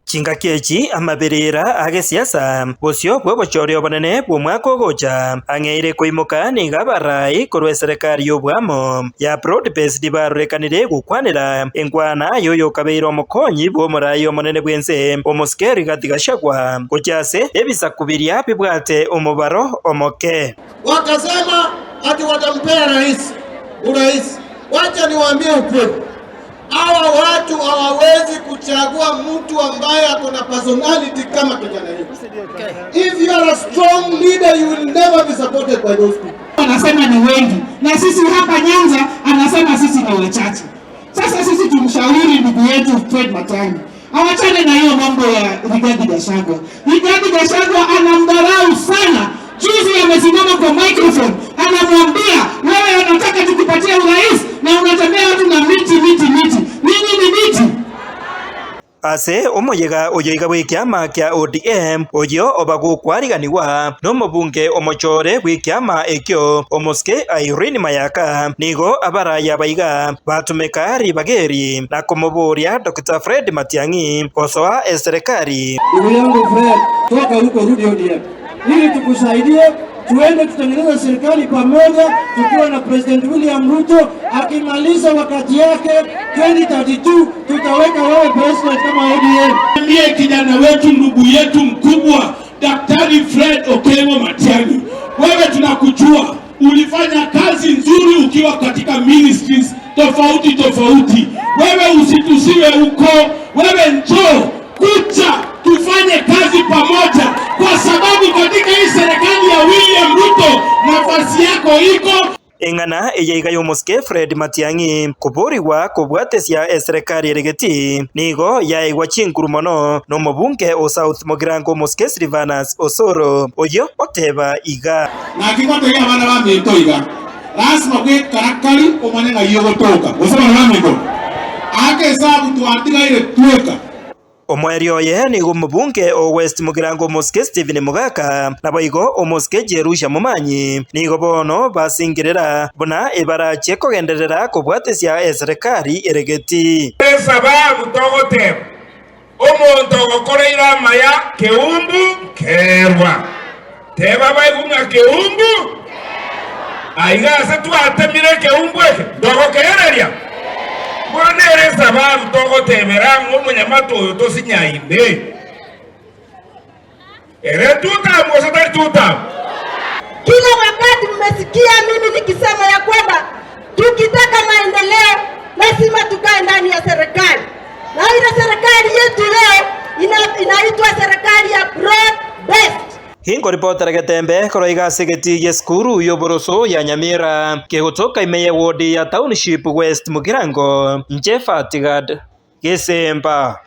Chingaki echi amaberera a gesiasa, bosio bw'obochori obonene bw'omwaka ogocha, ang'eire koimoka nigo abarai korwa eserekari y'obwamo ya Broad Based barorekanire gokwanera enkwana y'oyokabeire omokonyi bw'omorai omonene bw'ense omosike Rigathi Gachagua gochia ase ebisaku biria bibwate omobaro omoke. Wakasema ati watampea rais urais. Wacha niwaambie ukweli, hawa watu hawawezi kuchagua mtu ambaye ako na personality kama kijana hii. If you are a strong leader you will never be supported by those people. Anasema ni wengi na sisi hapa Nyanza anasema sisi ni wachache. Sasa sisi tumshauri ndugu yetu Fred Matiang'i awachane na hiyo mambo ya Rigathi Gachagua. Rigathi Gachagua anamdharau sana. Juzi amesimama kwa microphone anamwambia, wewe unataka tukupatie urais na unatembea watu na miti miti miti. Nyinyi ni miti. Ase omoyega oyo iga bw'ekiama kia ODM, oyio oba gokwariganigwa nomobunge omochore bw'ekiama ekio, omosike Irene Mayaka, nigo abaraya abaiga batumeka ribaga eri na komoboria Dokita Fred Matiang'i gosoa eserekari. Ndugu yangu Fred, toka huko rudi ODM ili tukusaidie tuende tutengeneze serikali pamoja tukiwa na President William Ruto akimaliza wakati yake 2032 tutaweka wewe president kama ODM. Ndiye kijana wetu ndugu yetu mkubwa Daktari Fred Okengo Matiang'i, wewe tunakujua, ulifanya kazi nzuri ukiwa katika ministries tofauti tofauti. Wewe usitusiwe huko, wewe njoo kucha tufanye kazi pamoja, kwa sababu katika hii serikali ya William Ruto nafasi yako iko. Eng'ana eye iga y'omosike Fred Matiang'i koborigwa kobwatesia eserekari ere getii nigo yaigwa chinkuru mono nomobunge o South Mugirango omosike Silvanus Osoro oyio oteba iga. Naki ngotebia abana baminto iga, lasima bwekarakari omanye ng'ai ogotoka, gose bana baminto? Aka esabu twatigaire tweka. Omoerio oye nigo omobunge o West Mugirango omosike Stephen Mogaka, naboigo omosike Jerusha Momanyi, nigo bono basingerera buna ebarachie kogenderera kobwatesia eserekari ere getii. Esababu togoteba, Omonto ogokoreire amaya keumbu nkerwa. Teba baigwe ng'a keumbu aiga ase twatemire ekeumbu eke ntogokeereria. Bono nere esababu togotebera ng'a omonyamato oyo tosinyaine. Ere tutamu gose tari tutamu? Kila wakati mmesikia mimi nikisema ya kwamba tukitaka maendeleo lazima tukae ndani ya serikali, na ile serikali yetu leo inaitwa serikali ya broad based. Ingoripotera Getembe korwa iga ase egetii gi'esukuru y'oboroso ya Nyamira kegotoka ime ye ward ya Township West Mugirango, inche Fatigad Gesemba.